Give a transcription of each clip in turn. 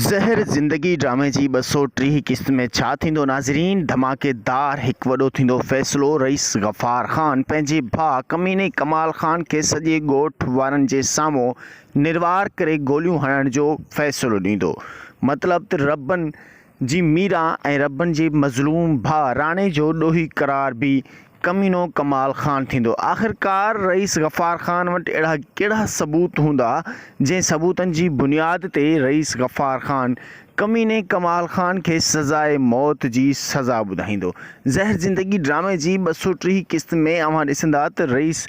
زهر زندگي ڊرامي جي 230 قسط ۾ ڇا ٿيندو ناظرين ڌماڪيدار هڪ وڏو ٿيندو فيصلو رئيس غفار خان پنهنجي ڀاء ڪميني ڪمال خان کي سڄي ڳوٺ وارن جي سامهون نروار ڪري گوليون هڻڻ جو فيصلو ڏيندو مطلب ته ربن جي ميران ۽ ربن جي مظلوم ڀاء راڻي جو ڏوهي قرار به ڪمينو ڪمال خان ٿيندو. آخرڪار رئيس غفار خان وٽ اهڙا ڪهڙا ثبوت هوندا، جنهن ثبوتن جي بنياد تي رئيس غفار خان ڪميني ڪمال خان کي سزاء موت جي سزا ٻڌائيندو. زهر زندگي ڊرامي جي 230 قسط ۾ اوهان ڏسندا ته رئيس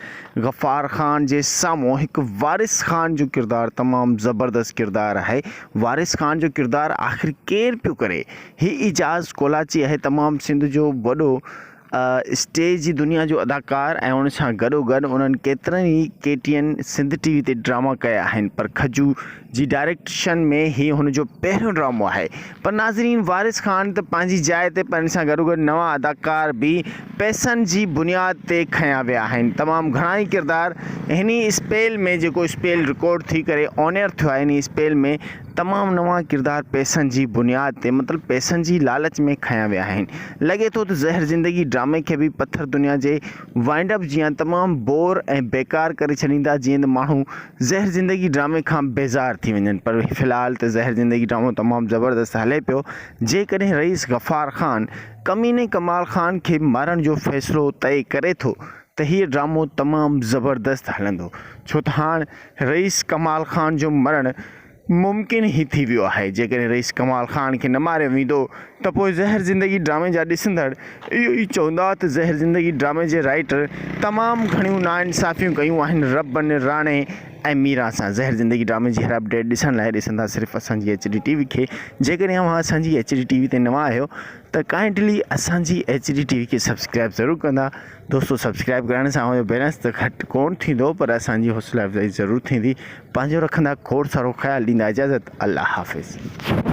غفار خان جي سامهون هڪ وارث خان جو ڪردار تمام زبردست ڪردار آهي. وارث خان جو ڪردار آخر ڪير پيو ڪري؟ هي اعجاز ڪولاچي آهي تمام سنڌ جو وڏو اسٽيج جي دنيا جو اداڪار ۽ ان سان گڏو گڏ انهن ڪيترن ئي K T N Sindh T V تي ڊراما ڪيا آهن پر کجو جي ڊائريڪشن ۾ هي هن جو پهريون ڊرامو آهي پر ناظرين وارث خان ته پنهنجي جاء تي پر ان سان گڏو گڏ نوان اداڪار به پئسن جي بنياد تي کنيا ويا آهن تمام گهڻا ئي ڪردار هن ئي اسپيل ۾ جيڪو اسپيل رڪارڊ ٿي ڪري آن ايئر ٿيو آهي ان اسپيل ۾ تمام نوان ڪردار پئسن جي بنياد تي مطلب پئسن جي لالچ ۾ کنيا ويا آهن. لڳي ٿو ته زهر زندگي ڊرامي کي به پٿر دنيا جي وائنڊ اپ جيان تمام بور ۽ بيڪار ڪري ڇڏيندا جيئن ته ماڻهو زهر زندگي ڊرامي کان بيزار ٿي وڃن پر في الحال ته زهر زندگي ڊرامو تمام زبردست هلي پيو جيڪڏهن رئيس غفار خان ڪميني ڪمال خان کي مارڻ جو فيصلو طئي ڪري ٿو ته هيء ڊرامو تمام زبردست هلندو ڇو ته هاڻ رئيس ڪمال خان جو مرڻ ممڪن ئي ٿي ويو آهي. جيڪڏهن رئيس ڪمال خان کي نه ماريو ويندو ته پوء زهر زندگي ڊرامي جا ڏسندڙ اهو ئي چوندا ته زهر زندگي ڊرامي جي رائيٽر تمام گهڻيون ناانصافيون ڪيون آهن ربن، راڻي ۽ ميران سان. زهر زندگي ڊرامي جي هر اپڊيٽ ڏسڻ لاء ڏسندا صرف اسان جي ايڇ ڊي ٽي وي کي. جيڪڏهن اوهان اسان جي ايڇ ڊي ٽي وي تي نوان آهيو ته ڪائنڊلي اسان جي ايڇ ڊي ٽي وي کي سبسڪرائب ضرور ڪندا. دوستو سبسڪرائب ڪرڻ سان اوهان جو بيلنس ته گهٽ ڪون ٿيندو پر اسان جي حوصلا افزائي ضرور ٿيندي. پنهنجو رکندا کوڙ سارو خيال ڏيندا اجازت الله حافظ.